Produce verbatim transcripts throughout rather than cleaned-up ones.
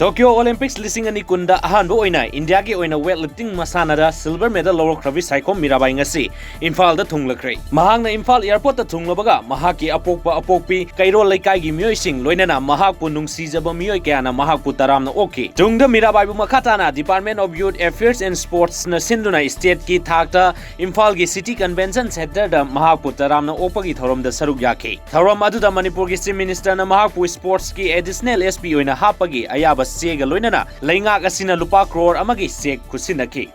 Tokyo Olympics ꯂꯤꯁꯤꯡ ꯑꯅꯤ ꯀꯨꯟꯗ ꯑꯍꯥꯟꯕ ꯑꯣꯏꯅ ꯏꯟꯗꯤꯌꯥꯒꯤ ꯑꯣꯏꯅ weight lifting ꯃꯁꯥꯟꯅꯗ silver medal ꯂꯧꯔꯛꯈ꯭ꯔꯕꯤ Saikhom Mirabai ꯉꯁꯤ ꯏꯝꯐꯥꯜꯗ ꯊꯨꯡꯂꯈ꯭ꯔꯦ꯫ ꯃꯍꯥꯛꯅ ꯏꯝꯐꯥꯜ airportꯇ ꯊꯨꯡꯂꯕꯒ ꯃꯍꯥꯛꯀꯤ ꯑꯄꯣꯛꯄ ꯑꯄꯣꯛꯄꯤ, ꯀꯩꯔꯣꯜ ꯂꯩꯀꯥꯏꯒꯤ ꯃꯤꯑꯣꯏꯁꯤꯡ ꯂꯣꯏꯅꯅ ꯃꯍꯥꯛꯄꯨ ꯅꯨꯡꯁꯤꯖꯕ ꯃꯤꯑꯣꯏ ꯀꯌꯥꯅ ꯃꯍꯥꯛꯄꯨ ꯇꯔꯥꯝꯅ ꯑꯣꯛꯈꯤ꯫ ꯇꯨꯡꯗ ꯃꯤꯔꯥꯕꯥꯏꯕꯨ ꯃꯈꯥ ꯇꯥꯅ Department of Youth Affairs and Sportsꯅ ꯁꯤꯟꯗꯨꯅ stateꯀꯤ ꯊꯥꯛꯇ ꯏꯝꯐꯥꯜꯒꯤ City Convention Centreꯗ ꯃꯍꯥꯛꯄꯨ ꯇꯔꯥꯝꯅ ꯑꯣꯛꯄꯒꯤ ꯊꯧꯔꯝꯗ ꯁꯔꯨꯛ ꯌꯥꯈꯤ꯫ ꯊꯧꯔꯝ ꯑꯗꯨꯗ ꯃꯅꯤꯄꯨꯔꯒꯤ Chief Ministerꯅ ꯃꯍꯥꯛꯄꯨ sportsꯀꯤ additional S P ꯑꯣꯏꯅ ꯍꯥꯞꯄꯒꯤ ꯑꯌꯥꯕ ꯆꯦꯒ ꯂꯣꯏꯅꯅ ꯂꯩꯉꯥꯛ ꯑꯁꯤꯅ ꯂꯨꯄꯥ ꯀ꯭ꯔꯣꯔ ꯑꯃꯒꯤ cheque ꯈꯨꯠꯁꯤꯟꯅꯈꯤ꯫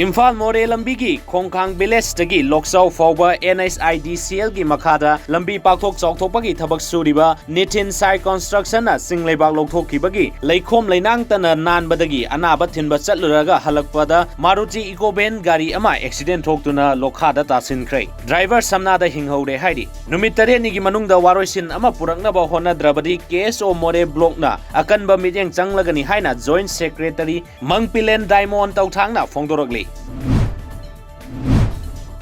ꯏꯝꯐꯥꯜ ꯃꯣꯔꯦ ꯂꯝꯕꯤꯒꯤ ꯈꯣꯡꯈꯥꯡ villageꯇꯒꯤ ꯂꯣꯛꯆꯥꯎ ꯐꯥꯎꯕ N H I D C Lꯒꯤ ꯃꯈꯥꯗ ꯂꯝꯕꯤ ꯄꯥꯛꯊꯣꯛ ꯆꯥꯎꯊꯣꯛꯄꯒꯤ ꯊꯕꯛ ꯁꯨꯔꯤꯕ ꯅꯤꯊꯤꯟ ꯁꯥꯏ constructionꯅ ꯆꯤꯡ ꯂꯩꯕꯥꯛ ꯂꯧꯊꯣꯛꯈꯤꯕꯒꯤ ꯂꯩꯈꯣꯝ ꯂꯩꯅꯥꯡꯇꯅ ꯅꯥꯟꯕꯗꯒꯤ ꯑꯅꯥꯕ ꯊꯤꯟꯕ ꯆꯠꯂꯨꯔꯒ ꯍꯜꯂꯛꯄꯗ Maruti Eeco van ꯒꯥꯔꯤ ꯑꯃ accident ꯊꯣꯛꯇꯨꯅ ꯂꯣꯛꯈꯥꯗ ꯇꯥꯁꯤꯟꯈ꯭ꯔꯦ꯫ Driver ꯁꯝꯅꯥꯗ ꯍꯤꯡꯍꯧꯔꯦ ꯍꯥꯏꯔꯤ꯫ ꯅꯨꯃꯤꯠ ꯇꯔꯦꯠꯅꯤꯒꯤ ꯃꯅꯨꯡꯗ ꯋꯥꯔꯣꯏꯁꯤꯟ ꯑꯃ ꯄꯨꯔꯛꯅꯕ ꯍꯣꯠꯅꯗ꯭ꯔꯕꯗꯤ K S O ꯃꯣꯔꯦ blockꯅ ꯑꯀꯟꯕ ꯃꯤꯠꯌꯦꯡ ꯆꯪꯂꯒꯅꯤ ꯍꯥꯏꯅ Joint Secretary ꯃꯪꯄꯤꯂꯦꯟ ꯗꯥꯏꯃꯣꯟ ꯇꯧꯊꯥꯡꯅ ꯐꯣꯡꯗꯣꯔꯛꯂꯤ꯫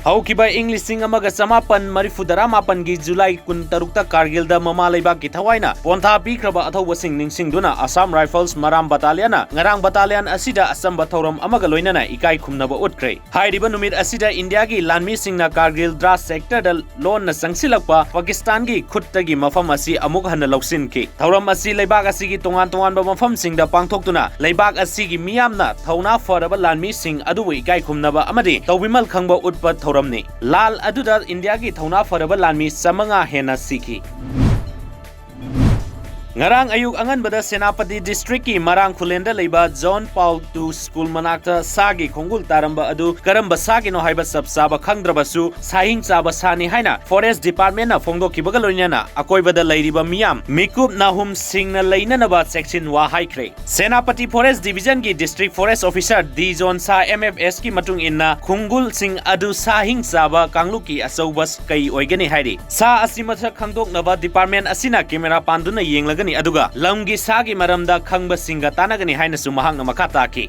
ꯍꯧꯈꯤꯕ ꯏꯪ ꯂꯤꯁꯤꯡ ꯑꯃꯒ ꯆꯃꯥꯄꯟ ꯃꯔꯤꯐꯨ ꯇꯔꯥꯃꯥꯄꯟꯒꯤ ꯖꯨꯂꯥꯏ ꯀꯨꯟꯇꯔꯨꯛꯇ ꯀꯥꯔꯒꯤꯜꯗ ꯃꯃꯥ ꯂꯩꯕꯥꯛꯀꯤ ꯊꯋꯥꯏꯅ ꯄꯣꯟꯊꯥ ꯄꯤꯈ꯭ꯔꯕ ꯑꯊꯧꯕꯁꯤꯡ ꯅꯤꯡꯁꯤꯡꯗꯨꯅ Assam Rifles ꯃꯔꯥꯝ ꯕꯇꯥꯂꯤꯌꯟꯅ ꯉꯔꯥꯡ ꯕꯇꯥꯂꯤꯌꯟ ꯑꯁꯤꯗ ꯑꯆꯝꯕ ꯊꯧꯔꯝ ꯑꯃꯒ ꯂꯣꯏꯅꯅ ꯏꯀꯥꯏ ꯈꯨꯝꯅꯕ ꯎꯠꯈ꯭ꯔꯦ꯫ ꯍꯥꯏꯔꯤꯕ ꯅꯨꯃꯤꯠ ꯑꯁꯤꯗ ꯏꯟꯗꯤꯌꯥꯒꯤ ꯂꯥꯟꯃꯤꯁꯤꯡꯅ ꯀꯥꯔꯒꯤꯜ ꯗ꯭ꯔꯥꯁ sectorꯗ ꯂꯣꯟꯅ ꯆꯪꯁꯤꯜꯂꯛꯄ ꯄꯥꯀꯤꯁꯇꯥꯟꯒꯤ ꯈꯨꯠꯇꯒꯤ ꯃꯐꯝ ꯑꯁꯤ ꯑꯃꯨꯛ ꯍꯟꯅ ꯂꯧꯁꯤꯟꯈꯤ꯫ ꯊꯧꯔꯝ ꯑꯁꯤ ꯂꯩꯕꯥꯛ ꯑꯁꯤꯒꯤ ꯇꯣꯉꯥꯟ ꯇꯣꯉꯥꯟꯕ ꯃꯐꯝꯁꯤꯡꯗ ꯄꯥꯡꯊꯣꯛꯇꯨꯅ ꯂꯩꯕꯥꯛ ꯑꯁꯤꯒꯤ ꯃꯤꯌꯥꯝꯅ ꯊꯧꯅꯥ ꯐꯔꯕ ꯂꯥꯟꯃꯤꯁꯤꯡ ꯑꯗꯨꯕꯨ ꯏꯀꯥꯏ ꯈꯨꯝꯅꯕ ꯑꯃꯗꯤ ꯇꯧꯕꯤꯃꯜ ꯈꯪꯕ ꯎꯠꯄ ꯊꯧꯔꯝꯅꯤ꯫ ꯂꯥꯜ ꯑꯗꯨꯗ ꯏꯟꯗꯤꯌꯥꯒꯤ ꯊꯧꯅꯥ ꯐꯔꯕ ꯂꯥꯟꯃꯤ ꯆꯥꯃꯉꯥ ꯍꯦꯟꯅ ꯁꯤꯈꯤ꯫ ꯉꯔꯥꯡ ꯑꯌꯨꯛ ꯑꯉꯟꯕꯗ ꯁꯦꯅꯥꯄꯇꯤ districtꯀꯤ ꯃꯔꯥꯡ ꯈꯨꯂꯦꯟꯗ ꯂꯩꯕ John Paul two school ꯃꯅꯥꯛꯇ ꯁꯥꯒꯤ ꯈꯣꯡꯒꯨꯜ ꯇꯥꯔꯝꯕ ꯑꯗꯨ ꯀꯔꯝꯕ ꯁꯥꯒꯤꯅꯣ ꯍꯥꯏꯕ ꯆꯞ ꯆꯥꯕ ꯈꯪꯗ꯭ꯔꯕꯁꯨ ꯁꯥꯍꯤꯡ ꯆꯥꯕ ꯁꯥꯅꯤ ꯍꯥꯏꯅ Forest Departmentꯅ ꯐꯣꯡꯗꯣꯛꯈꯤꯕꯒ ꯂꯣꯏꯅꯅ ꯑꯀꯣꯏꯕꯗ ꯂꯩꯔꯤꯕ ꯃꯤꯌꯥꯝ ꯃꯤꯀꯨꯞ ꯅꯥꯍꯨꯝ ꯁꯤꯡꯅ ꯂꯩꯅꯅꯕ ꯆꯦꯛꯁꯤꯟ ꯋꯥ ꯍꯥꯏꯈ꯭ꯔꯦ꯫ Senapati Forest Divisionꯒꯤ District Forest Officer D John ꯁꯥ M F Sꯀꯤ ꯃꯇꯨꯡ ꯏꯟꯅ ꯈꯣꯡꯒꯨꯜꯁꯤꯡ ꯑꯗꯨ ꯁꯥꯍꯤꯡ ꯆꯥꯕ ꯀꯥꯡꯂꯨꯞꯀꯤ ꯑꯆꯧꯕ ꯀꯩ ꯑꯣꯏꯒꯅꯤ ꯍꯥꯏꯔꯤ꯫ ꯁꯥ ꯑꯁꯤ ꯃꯁꯛ ꯈꯪꯗꯣꯛꯅꯕ department ꯑꯁꯤꯅ camera ꯄꯥꯟꯗꯨꯅ ꯌꯦꯡꯂꯒꯅꯤ, ꯑꯗꯨꯒ ꯂꯝꯒꯤ ꯁꯥꯒꯤ ꯃꯔꯝꯗ ꯈꯪꯕꯁꯤꯡꯒ ꯇꯥꯟꯅꯒꯅꯤ ꯍꯥꯏꯅꯁꯨ ꯃꯍꯥꯛꯅ ꯃꯈꯥ ꯇꯥꯈꯤ꯫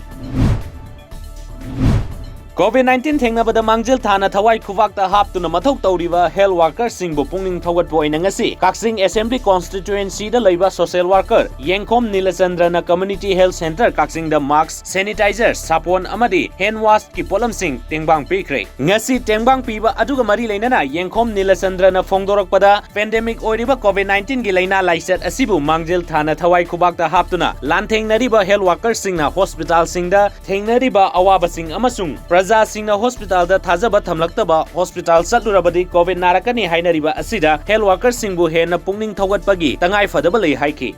COVID nineteen ꯊꯦꯡꯅꯕꯗ ꯃꯥꯡꯖꯤꯜ ꯊꯥꯅ ꯊꯋꯥꯏ ꯈꯨꯕꯥꯛꯇ ꯍꯥꯞꯇꯨꯅ ꯃꯊꯧ ꯇꯧꯔꯤꯕ health workerꯁꯤꯡꯕꯨ ꯄꯨꯛꯅꯤꯡ ꯊꯧꯒꯠꯄ ꯑꯣꯏꯅ ꯉꯁꯤ ꯀꯛꯆꯤꯡ Assembly Constituencyꯗ ꯂꯩꯕ social worker ꯌꯦꯡꯈꯣꯝ ꯅꯤꯂꯆꯟꯗ꯭ꯔꯅ Community Health Centre ꯀꯛꯆꯤꯡꯗ mask, sanitizer, ꯁꯥꯄꯣꯟ ꯑꯃꯗꯤ hand washꯀꯤ ꯄꯣꯠꯂꯝꯁꯤꯡ ꯇꯦꯡꯕꯥꯡ ꯄꯤꯈ꯭ꯔꯦ꯫ ꯉꯁꯤ ꯇꯦꯡꯕꯥꯡ ꯄꯤꯕ ꯑꯗꯨꯒ ꯃꯔꯤ ꯂꯩꯅꯅ ꯌꯦꯡꯈꯣꯝ ꯅꯤꯂꯆꯟꯗ꯭ꯔꯅ ꯐꯣꯡꯗꯣꯔꯛꯄꯗ, pandemic ꯑꯣꯏꯔꯤꯕ COVID nineteenꯒꯤ ꯂꯥꯏꯅꯥ ꯂꯥꯏꯆꯠ ꯑꯁꯤꯕꯨ ꯃꯥꯡꯖꯤꯜ ꯊꯥꯅ ꯊꯋꯥꯏ ꯈꯨꯕꯥꯛꯇ ꯍꯥꯞꯇꯨꯅ ꯂꯥꯟꯊꯦꯡꯅꯔꯤꯕ health workerꯁꯤꯡꯅ hospitalꯁꯤꯡꯗ ꯊꯦꯡꯅꯔꯤꯕ ꯑꯋꯥꯕꯁꯤꯡ ꯑꯃꯁꯨꯡ ꯄ꯭ꯔꯖꯥꯁꯤꯡꯅ hospitalꯗ ꯊꯥꯖꯕ ꯊꯝꯂꯛꯇꯕ, hospital ꯆꯠꯂꯨꯔꯕꯗꯤ COVID ꯅꯥꯔꯛꯀꯅꯤ ꯍꯥꯏꯅꯔꯤꯕ ꯑꯁꯤꯗ health workerꯁꯤꯡꯕꯨ ꯍꯦꯟꯅ ꯄꯨꯛꯅꯤꯡ ꯊꯧꯒꯠꯄꯒꯤ ꯇꯉꯥꯏ ꯐꯗꯕ ꯂꯩ ꯍꯥꯏꯈꯤ꯫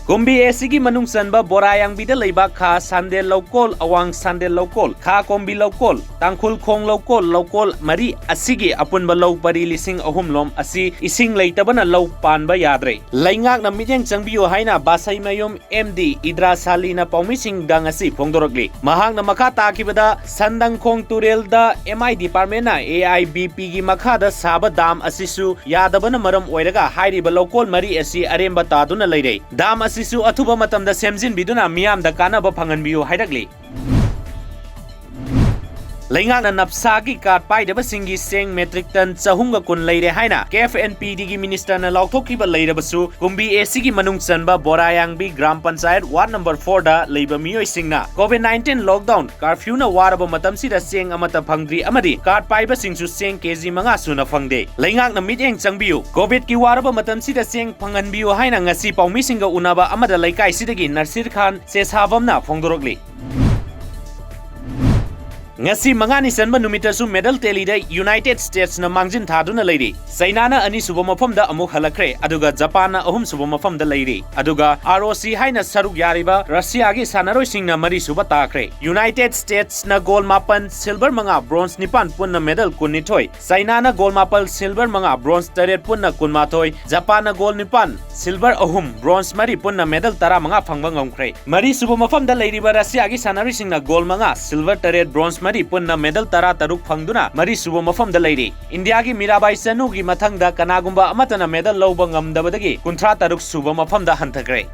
ꯀꯨꯝꯕꯤ ACꯒꯤ ꯃꯅꯨꯡ ꯆꯟꯕ ꯕꯣꯔꯥꯌꯥꯡꯕꯤꯗ ꯂꯩꯕ ꯈꯥ ꯁꯥꯟꯗꯦꯜ ꯂꯧꯀꯣꯜ, ꯑꯋꯥꯡ ꯁꯥꯟꯗꯦꯜ ꯂꯧꯀꯣꯜ, ꯈꯥ ꯀꯣꯝꯕꯤ ꯂꯧꯀꯣꯜ, ꯇꯥꯡꯈꯨꯜ ꯈꯣꯡ ꯂꯧꯀꯣꯜ, ꯂꯧꯀꯣꯜ ꯃꯔꯤ ꯑꯁꯤꯒꯤ ꯑꯄꯨꯟꯕ ꯂꯧ ꯄꯔꯤ ꯂꯤꯁꯤꯡ ꯑꯍꯨꯝ ꯂꯣꯝ ꯑꯁꯤ ꯏꯁꯤꯡ ꯂꯩꯇꯕꯅ ꯂꯧ ꯄꯥꯟꯕ ꯌꯥꯗ꯭ꯔꯦ꯫ ꯂꯩꯉꯥꯛꯅ ꯃꯤꯠꯌꯦꯡ ꯆꯪꯕꯤꯌꯨ ꯍꯥꯏꯅ ꯕꯥꯁꯩꯃꯌꯨꯝ MD ꯏꯗ꯭ꯔꯥ ꯁꯥꯂꯤꯅ ꯄꯥꯎꯃꯤꯁꯤꯡꯗ ꯉꯁꯤ ꯐꯣꯡꯗꯣꯔꯛꯂꯤ꯫ ꯃꯍꯥꯛꯅ ꯃꯈꯥ ꯇꯥꯈꯤꯕꯗ, ꯁꯟꯗꯪꯈꯣꯡ ꯇꯨꯔꯦꯜꯗ MI departmentꯅ AIBPꯒꯤ ꯃꯈꯥꯗ ꯁꯥꯕ dam ꯑꯁꯤꯁꯨ ꯌꯥꯗꯕꯅ ꯃꯔꯝ ꯑꯣꯏꯔꯒ ꯍꯥꯏꯔꯤꯕ ꯂꯧꯀꯣꯜ ꯃꯔꯤ ꯑꯁꯤ ꯑꯔꯦꯝꯕ ꯇꯥꯗꯨꯅ ꯂꯩꯔꯦ꯫ Dam ꯑꯁꯤꯁꯨ ꯑꯊꯨꯕ ꯃꯇꯝꯗ ꯁꯦꯝꯖꯤꯟꯕꯤꯗꯨꯅ ꯃꯤꯌꯥꯝꯗ ꯀꯥꯟꯅꯕ ꯐꯪꯍꯟꯕꯤꯌꯨ ꯍꯥꯏꯔꯛꯂꯤ꯫ ꯂꯩꯉꯥꯛꯅ ꯅꯞꯁꯥꯒꯤ card ꯄꯥꯏꯗꯕꯁꯤꯡꯒꯤ ꯆꯦꯡ metric ton ꯆꯍꯨꯝꯒ ꯀꯨꯟ ꯂꯩꯔꯦ ꯍꯥꯏꯅ KFNPDꯒꯤ ministerꯅ ꯂꯥꯎꯊꯣꯛꯈꯤꯕ ꯂꯩꯔꯕꯁꯨ, ꯀꯨꯝꯕꯤ ACꯒꯤ ꯃꯅꯨꯡ ꯆꯟꯕ ꯕꯣꯔꯥꯌꯥꯡꯕꯤ ꯒ꯭ꯔꯥꯝ ꯄꯟꯆꯥꯌꯠ ward number fourꯗ ꯂꯩꯕ ꯃꯤꯑꯣꯏꯁꯤꯡꯅ COVID nineteen lockdown curfewꯅ ꯋꯥꯔꯕ ꯃꯇꯝꯁꯤꯗ ꯆꯦꯡ ꯑꯃꯠꯇ ꯐꯪꯗ꯭ꯔꯤ ꯑꯃꯗꯤ card ꯄꯥꯏꯕꯁꯤꯡꯁꯨ ꯆꯦꯡ KG ꯃꯉꯥ ꯁꯨꯅ ꯐꯪꯗꯦ꯫ ꯂꯩꯉꯥꯛꯅ ꯃꯤꯠꯌꯦꯡ ꯆꯪꯕꯤꯌꯨ, COVIDꯀꯤ ꯋꯥꯔꯕ ꯃꯇꯝꯁꯤꯗ ꯆꯦꯡ ꯐꯪꯍꯟꯕꯤꯌꯨ ꯍꯥꯏꯅ ꯉꯁꯤ ꯄꯥꯎꯃꯤꯁꯤꯡꯒ ꯎꯅꯕ ꯑꯃꯗ ꯂꯩꯀꯥꯏꯁꯤꯗꯒꯤ ꯅꯁꯤꯔ ꯈꯥꯟ ꯁꯦꯁꯥꯕꯝꯅ ꯐꯣꯡꯗꯣꯔꯛꯂꯤ꯫ ꯉꯁꯤ ꯃꯉꯥꯅꯤ ꯆꯟꯕ ꯅꯨꯃꯤꯠꯇꯁꯨ medal tallyꯗ United Statesꯅ ꯃꯥꯡꯖꯤꯟ ꯊꯥꯗꯨꯅ ꯂꯩꯔꯤ꯫ ꯆꯩꯅꯥꯅ ꯑꯅꯤꯁꯨꯕ ꯃꯐꯝꯗ ꯑꯃꯨꯛ ꯍꯜꯂꯛꯈ꯭ꯔꯦ, ꯑꯗꯨꯒ ꯖꯄꯥꯟꯅ ꯑꯍꯨꯝꯁꯨꯕ ꯃꯐꯝꯗ ꯂꯩꯔꯤ꯫ ꯑꯗꯨꯒ ROC ꯍꯥꯏꯅ ꯁꯔꯨꯛ ꯌꯥꯔꯤꯕ ꯔꯁꯤꯌꯥꯒꯤ ꯁꯥꯟꯅꯔꯣꯏꯁꯤꯡꯅ ꯃꯔꯤꯁꯨꯕ ꯇꯥꯈ꯭ꯔꯦ꯫ United Statesꯅ gold ꯃꯥꯄꯟ, silver ꯃꯉꯥ, bronze ꯅꯤꯄꯥꯟ, ꯄꯨꯟꯅ medal ꯀꯨꯟꯅꯤꯊꯣꯏ꯫ ꯆꯩꯅꯥꯅ gold ꯃꯥꯄꯟ, silver ꯃꯉꯥ, bronze ꯇꯔꯦꯠ, ꯄꯨꯟꯅ ꯀꯨꯟꯃꯥꯊꯣꯏ꯫ ꯖꯄꯥꯟꯅ gold ꯅꯤꯄꯥꯟ, silver ꯑꯍꯨꯝ, bronze ꯃꯔꯤ, ꯄꯨꯟꯅ medal ꯇꯔꯥꯃꯉꯥ ꯐꯪꯕ ꯉꯝꯈ꯭ꯔꯦ꯫ ꯃꯔꯤꯁꯨꯕ ꯃꯐꯝꯗ ꯂꯩꯔꯤꯕ ꯔꯁꯤꯌꯥꯒꯤ ꯁꯥꯟꯅꯔꯣꯏꯁꯤꯡꯅ gold ꯃꯉꯥ, silver ꯇꯔꯦꯠ, bronze ꯃꯔꯤ, ꯄꯨꯟꯅ medal ꯇꯔꯥꯇꯔꯨꯛ ꯐꯪꯗꯨꯅ ꯃꯔꯤꯁꯨꯕ ꯃꯐꯝꯗ ꯂꯩꯔꯤ꯫ ꯏꯟꯗꯤꯌꯥꯒꯤ ꯃꯤꯔꯥꯕꯥꯏ ꯆꯅꯨꯒꯤ ꯃꯊꯪꯗ ꯀꯅꯥꯒꯨꯝꯕ ꯑꯃꯠꯇꯅ medal ꯂꯧꯕ ꯉꯝꯗꯕꯗꯒꯤ ꯀꯨꯟꯊ꯭ꯔꯥ ꯇꯔꯨꯛ ꯁꯨꯕ ꯃꯐꯝꯗ ꯍꯟꯊꯈ꯭ꯔꯦ꯫